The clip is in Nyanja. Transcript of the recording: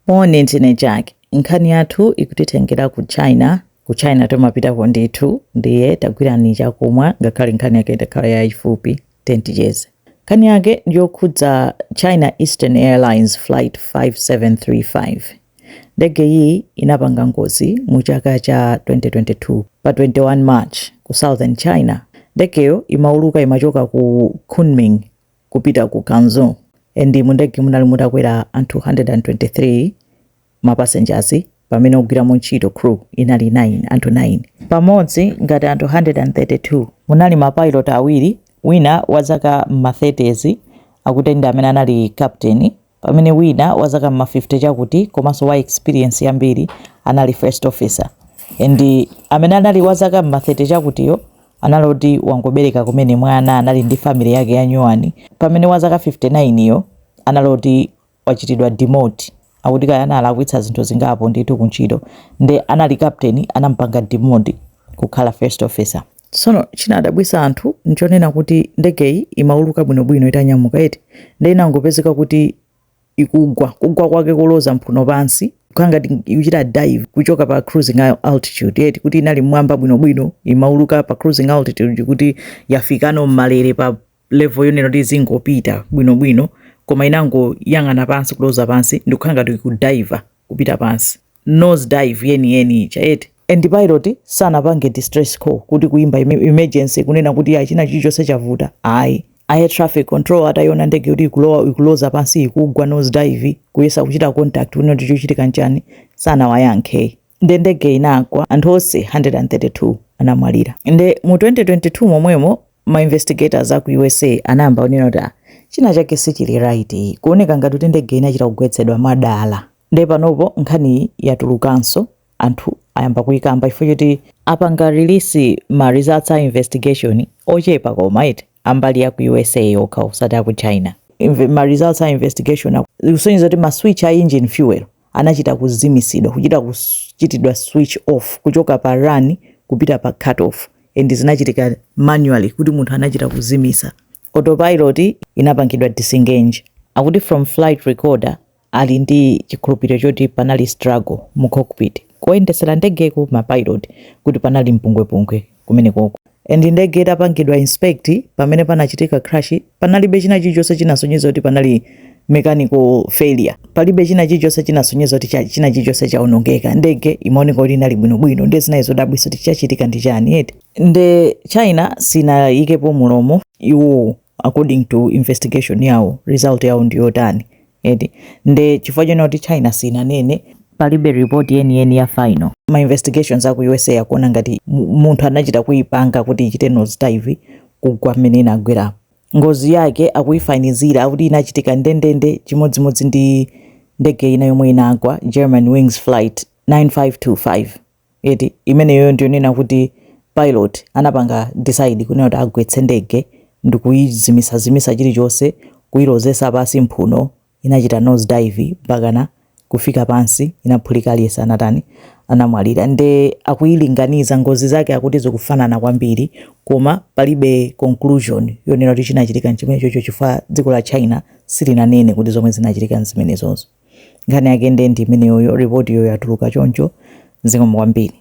Moni, ndine Jack. Nkhani yathu ikutitengera ku China. Ku China timapitako ndithu, ndiye tagwirani chakumwa, ngakhale nkhani yake itakhala yayifupi, ticheze. Nkhani yake ndiyokhudza China Eastern Airlines Flight 5735. Ndege iyi inapanga ngozi mu chaka cha 2022 pa 21 March ku southern China. Ndegeyo imauluka, imachoka ku Kunming kupita ku Guangzhou, and mu ndege munali mutakwera anthu 123 ma passengers, pamene ogwiramo ntchito, crew, inali 9, anthu 9 pamodzi ngati anthu 132. Munali mapilot awiri, wina wa zaka ma 30s, akuti ndi amene anali captain, pamene wina wa zaka ma 50 chakuti komanso wa experience yambiri anali first officer. And amene anali wa zaka ma 30 chakutiyo anali kuti wangobereka kumene mwana, anali ndi family yake ya nyuwani, pamene wa zaka 59 iyo anali kuti wachitidwa demote, akuti kaya analakwitsa zinthu zingapo ndithu kuntchito, nde anali captain, anampanga demote kukhala first officer. Tsono chinadabwisa anthu nchonena kuti ndegeyi imauluka bwinobwino itanyamuka, eti, nde inangopezeka kuti ikugwa, kugwa kwake kuloza mphuno pansi, kukhala ngati ikuchita dive kuchoka pa cruising altitude, eti, kuti inali mmwamba bwinobwino, imauluka pa cruising altitude, kuti yafikano mmalere pa level yonena kuti izingopita bwinobwino, koma inangoyang'ana pansi, kuloza pansi, ndikukhala ngati ikudiva kupita pansi, nose dive yeniyeni ija, eti. And pilot sanapange distress call, kuti kuimba emergency, kunena kuti achina chilichonse chavuta, ayi. Air traffic control atayiona ndege kuti ikulowa, ikuloza pansi, ikugwa nose dive, kuyesa kuchita contact kunena kuti chochitika nchani, sanawayankhe. Nde ndege inagwa, anthu onse 132 anamwalira. Nde mu 2022 momwemo ma investigators aku USA anayamba kunena kuti, "Ah, china chake sichili right, kuoneka ngati kuti ndege inachita kugwetsedwa mwadala." Nde panopo nkhaniyi yatulukanso, anthu ayamba kuyikamba chifukwa choti apanga release ma results a investigation ochepa, koma iti ambali ya ku USA yokha, osati aku China. Ma results a investigation kusonyeza kuti ma switch a engine fuel anachita kuzimisidwa, kuchita kuchitidwa switch off kuchoka pa run kupita pa cut off, and zinachitika manually, kuti munthu anachita kuzimisa. Autopilot inapangidwa disengage. Akuti from flight recorder ali ndi chikhulupiriro choti panali struggle mu cockpit, koyendesera ndegeko, mapilot, kuti panali mpungwepungwe kumenekoko. And ndege itapangidwa inspect pamene panachitika crash, panalibe china chilichonse chinasonyeza kuti panali mechanical failure, palibe china chilichonse chinasonyeza kuti china chilichonse chaonongeka. Ndege imaoneka kuti inali bwinobwino. Ndiye zinayi zodabwitsa kuti chachitika ndi chani, eti. Nde China sinayikepo mulomo iwo according to investigation yawo, result yawo ndiyotani, eti. Nde chifukwa chonena kuti China sinanene, palibe report yeniyeni ya final. Ma investigations aku USA akuona ngati munthu anachita kuyipanga kuti ichite nose dive, kugwa mmene inagwerapo. Ngozi yake akuyifanizira, akuti inachitika ndendende chimodzimodzi ndi ndege ina yomwe inagwa, Germanwings Flight 9525, eti. Imeneyo ndiyonena kuti pilot anapanga decide kunena kuti agwetse ndege ndikuyizimisazimisa chilichonse, kuyilozesa pasi mphuno, inachita nose dive mpakana kufika pansi, inaphulika, aliyense anatani? Anamwalira. Nde akuyilinganiza ngozi zake, akuti zikufanana kwambiri, koma palibe conclusion yonena kuti chinachitika nchimene chocho, chifukwa dziko la China silinanene kuti zomwe zinachitika nzimenezozo. Nkhani yake nde ndi imeneyoyo, ripoti yoyo yatuluka choncho. Zikomo kwambiri.